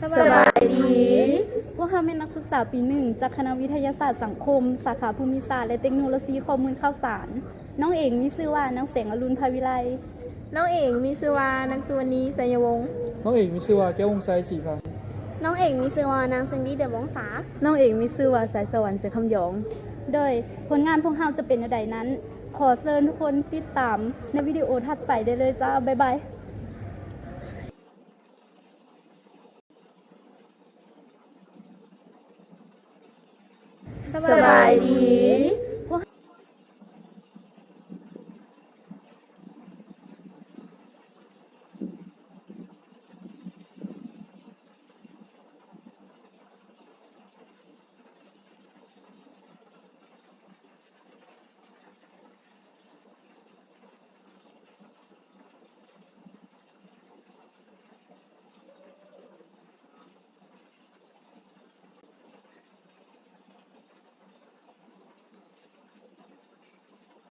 ສະບາຍດີ ພວກເຮົາແມ່ນນັກສຶກສາປີໜຶ່ງ ຈາກຄະນະວິທະຍາສາດສັງຄົມ ສາຂາພູມິສາດ ແລະ ເຕັກໂນໂລຊີຂໍ້ມູນຂ່າວສານ. ນ້ອງເອງມີຊື່ວ່າ ນາງແສງອະລຸນ ພາວິໄລ. ນ້ອງເອງມີຊື່ວ່າ ນາງສຸວັນນີ ໄຊຍະວົງ. ນ້ອງເອງມີຊື່ວ່າ ແກ້ວວົງໄຊ ສີພັນ. ນ້ອງເອງມີຊື່ວ່າ ນາງແຊນດີ ເດືອນວົງສາ. ນ້ອງເອງມີຊື່ວ່າ ສາຍສະຫວັນ ເສືອຄຳຢອງ. ໂດຍ ຜົນງານພວກເຮົາຈະເປັນແນວໃດນັ້ນ ຂໍເຊີນທຸກຄົນຕິດຕາມໃນວິດີໂອຖັດໄປໄດ້ເລີຍຈ້າ. ບາຍບາຍ. ສະບາຍດີ